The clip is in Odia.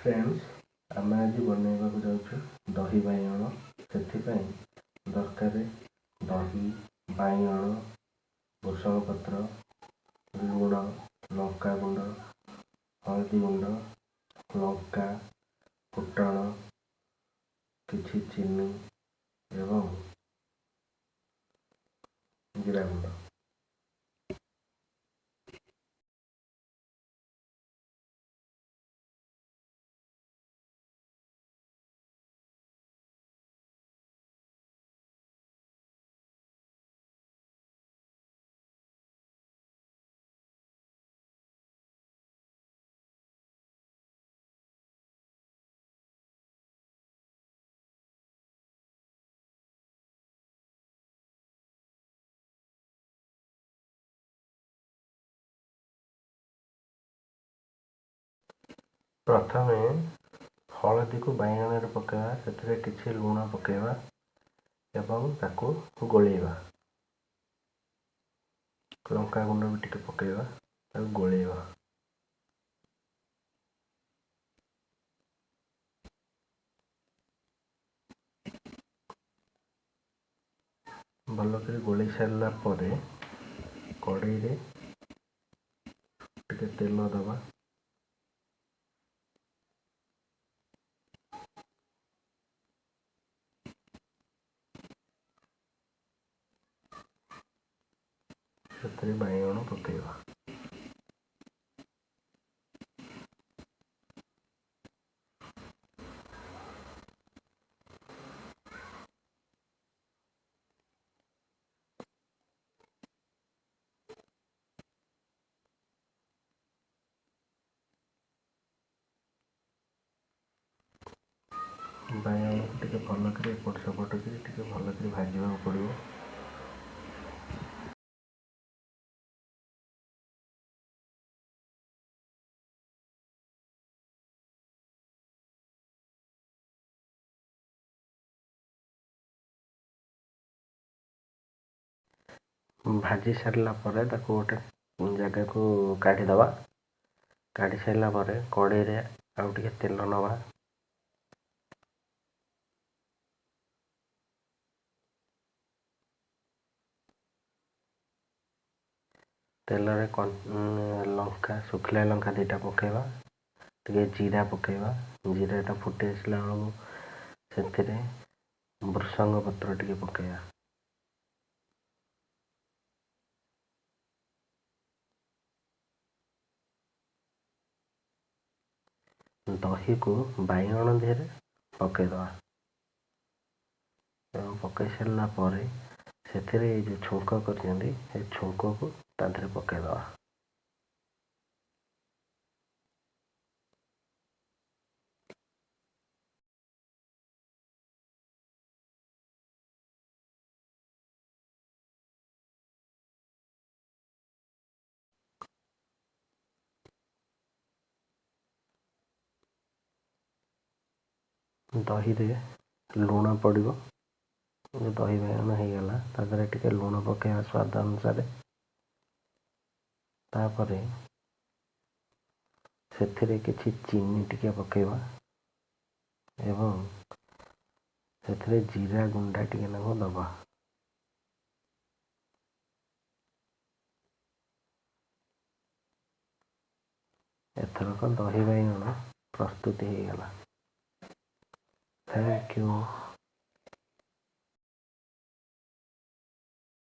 ଫ୍ରେଣ୍ଡସ୍, ଆମେ ଆଜି ବନେଇବାକୁ ଯାଉଛୁ ଦହି ବାଇଗଣ। ସେଥିପାଇଁ ଦରକାର ଦହି, ବାଇଗଣ, ଭୃସଙ୍ଗ ପତ୍ର, ଲୁଣ, ଲଙ୍କା ଗୁଣ୍ଡ, ହଳଦୀ ଗୁଣ୍ଡ, ଲଙ୍କା, ଫୁଟଣ, କିଛି ଚିନି ଏବଂ ଜିରା ଗୁଣ୍ଡ। ପ୍ରଥମେ ହଳଦୀକୁ ବାଇଗଣରେ ପକାଇବା, ସେଥିରେ କିଛି ଲୁଣ ପକାଇବା ଏବଂ ତାକୁ ଗୋଳେଇବା। ଲଙ୍କା ଗୁଣ୍ଡ ବି ଟିକେ ପକାଇବା, ତାକୁ ଗୋଳେଇବା। ଭଲ କରି ଗୋଳେଇ ସାରିଲା ପରେ କଡ଼େଇରେ ଟିକେ ତେଲ ଦେବା। ସେଥିରେ ବାଇଗଣ ପକାଇବା। ବାଇଗଣକୁ ଟିକେ ଭଲ କରି ଏପଟ ସେପଟ କରି ଟିକେ ଭଲ କରି ଭାଜିବାକୁ ପଡ଼ିବ। ଭାଜି ସାରିଲା ପରେ ତାକୁ ଗୋଟେ ଜାଗାକୁ କାଢ଼ିଦେବା। କାଢ଼ି ସାରିଲା ପରେ କଡ଼େଇରେ ଆଉ ଟିକେ ତେଲ ନେବା। ତେଲରେ ଲଙ୍କା, ଶୁଖିଲା ଲଙ୍କା 2ଟା ପକାଇବା, ଟିକେ ଜିରା ପକାଇବା। ଜିରାଟା ଫୁଟି ଆସିଲା ବେଳକୁ ସେଥିରେ ଭୃସଙ୍ଗ ପତ୍ର ଟିକେ ପକାଇବା। ଦହିକୁ ବାଇଗଣ ଦେହରେ ପକାଇଦେବା ଏବଂ ପକାଇ ସାରିଲା ପରେ ସେଥିରେ ଏଇ ଯେଉଁ ଛୁଙ୍କ କରିଛନ୍ତି, ସେ ଛୁଙ୍କକୁ ତା ଦେହରେ ପକାଇଦେବା। ଦହିରେ ଲୁଣ ପଡ଼ିବ। ଦହି ବାଇଗଣ ହେଇଗଲା, ତା ଦେହରେ ଟିକେ ଲୁଣ ପକାଇବା ସ୍ୱାଦ ଅନୁସାରେ। ତାପରେ ସେଥିରେ କିଛି ଚିନି ଟିକେ ପକାଇବା ଏବଂ ସେଥିରେ ଜିରା ଗୁଣ୍ଡା ଟିକେ ନାକୁ ଦେବା। ଏଥରକ ଦହି ବାଇଗଣ ପ୍ରସ୍ତୁତି ହେଇଗଲା। Thank you.